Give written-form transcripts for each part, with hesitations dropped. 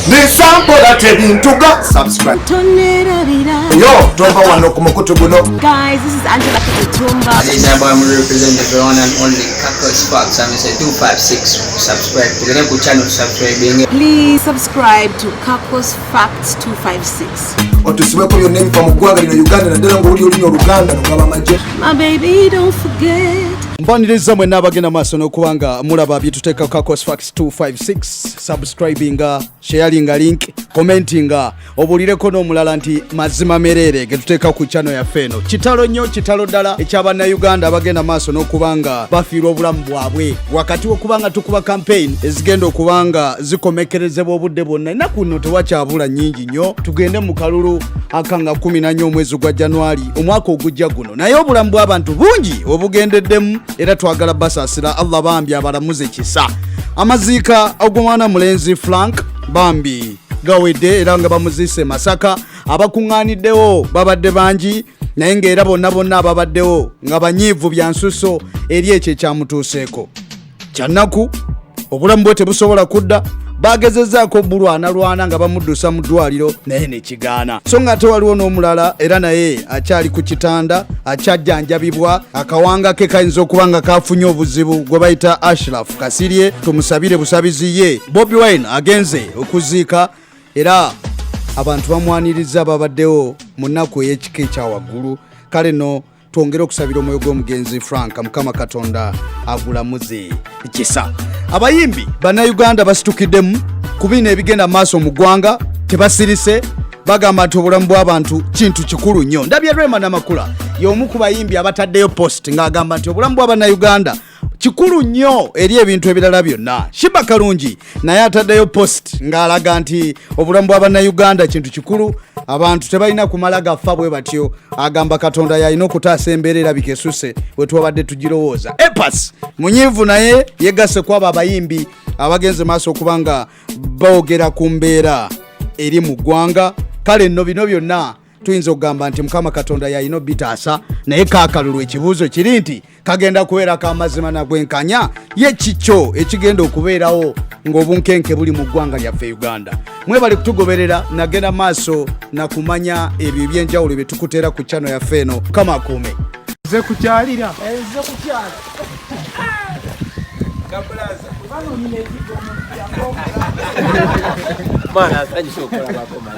Nisampola tebintuga subscribe. Tonerabira. Yo, tova wano ku mukutu guno. Guys, this is Angela Katumba. This is boy I'm representing the one and only Cactus Fox. I'm say 256 subscribe. Tugende ku channel subscribing. Please subscribe to Kakos Facts 256. Otusibeko byonna ebifa mu ggwanga lino Uganda naddala ng'owulira olulimi Oluganda nogaba amagye. My baby, don't forget. Mbaniriza mwenna abagenda maaso n'okuba nga mulaba byetuteeka Kakos Facts 256. Subscribinga, sharinga link, commentinga, obuulireko n'omulala nti mazima mereere ge tuteeka ku channel yaffe eno. Kitalo nnyo, kitalo ddala eky'abannayuganda abagenda maaso n'okuba nga bafiirwa obulamu bwabwe wakati w'okuba nga tukuba campaign ezigenda okuba nga zikomekerezebwa obudde bwonna. Ennaku nno tewakyabula nnyingi nnyo tugende mu kalulu akanga 14 omwezi gwa Januari omwaka ogujja guno, naye obulamu bw'abantu bungi obugendeddemu era twagala basaasira. Allah bambi abalamuze kisa. Amaziika ogw'omwana mulenzi Frank bambi gawedde era nga bamuziise Masaka. Abakuŋŋaaniddewo babadde bangi, naye ng'era bonna bonna ababaddewo nga banyiivu bya nsuso eri ekyo ekyamutuuseeko. Kyannaku, obulamu bwe tebusobola kudda. Bagezezzaako bulwanalwana nga bamuddusa mu ddwaliro naye nekigaana. So nga ate waliwo n'omulala era naye akyali ku kitanda akyajjanjabibwa, akawanga ke kayinza okuba nga kafunye obuzibu, gwe bayita Ashraf Kasirye. Tumusabire busabizi. Ye Bobi Wine agenze okuziika era abantu bamwaniriza babaddewo mu nnaku ey'ekika ekyawaggulu. Kale nno twongere okusabira omwoyo gw'omugenzi Frank, Mukama Katonda agulamuze kisa. Abayimbi bannayuganda basitukiddemu ku bino ebigenda maaso mu ggwanga, tebasirise, bagamba nti obulamu bw'abantu kintu kikulu nnyo. Ndabye Rema Namakula y'omu ku bayimbi abataddeyo post ng'agamba nti obulamu bw'abannayuganda kikulu nnyo eri ebintu ebirala byonna. Sheebah Kalungi naye ataddeyo post ng'alaga nti obulamu bw'abannayuganda kintu kikulu, abantu tebalina kumala gafa bwe batyo. Agamba Katonda yalina okutaasa embeera erabika esuse bwe twabadde tugirowooza. Epas munyiivu naye yegasse kwabo abayimbi abagenze maaso okuba nga boogera ku mbeera eri mu ggwanga. Kale nno bino byonna tuyinza okugamba nti Mukama Katonda yalina obitaasa, naye kaakalulu ekibuuzo kiri nti kagenda kubeera kamazima nagwenkanya ye kikyo ekigenda okubeerawo ng'obunkenke buli mu ggwanga lyaffe Uganda. Mwebale kutugoberera nagenda maaso nakumanya ebyo ebyenjawulo bye tukuteera ku channel yaffe eno. Mukama akuume. Nze kukyalira. Nze kukyala. Mwana asanyusa okulabako mate.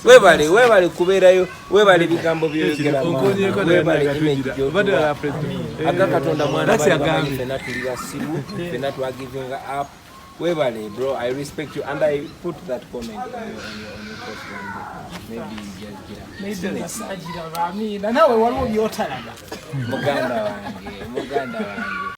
Webale, webale kubeerayo, webale ebigambo byoyogera mwana, webale image gyotuwa. Aga Katonda mwana, bali bamanyi ffenna tuli basiru, ffenna twagivinga up. Webale bro, I respect you and I put that comment on your post one day. Maybe you just get Maybe basajira bamina nawe waliwo byotalaba. Muganda wange, muganda wange.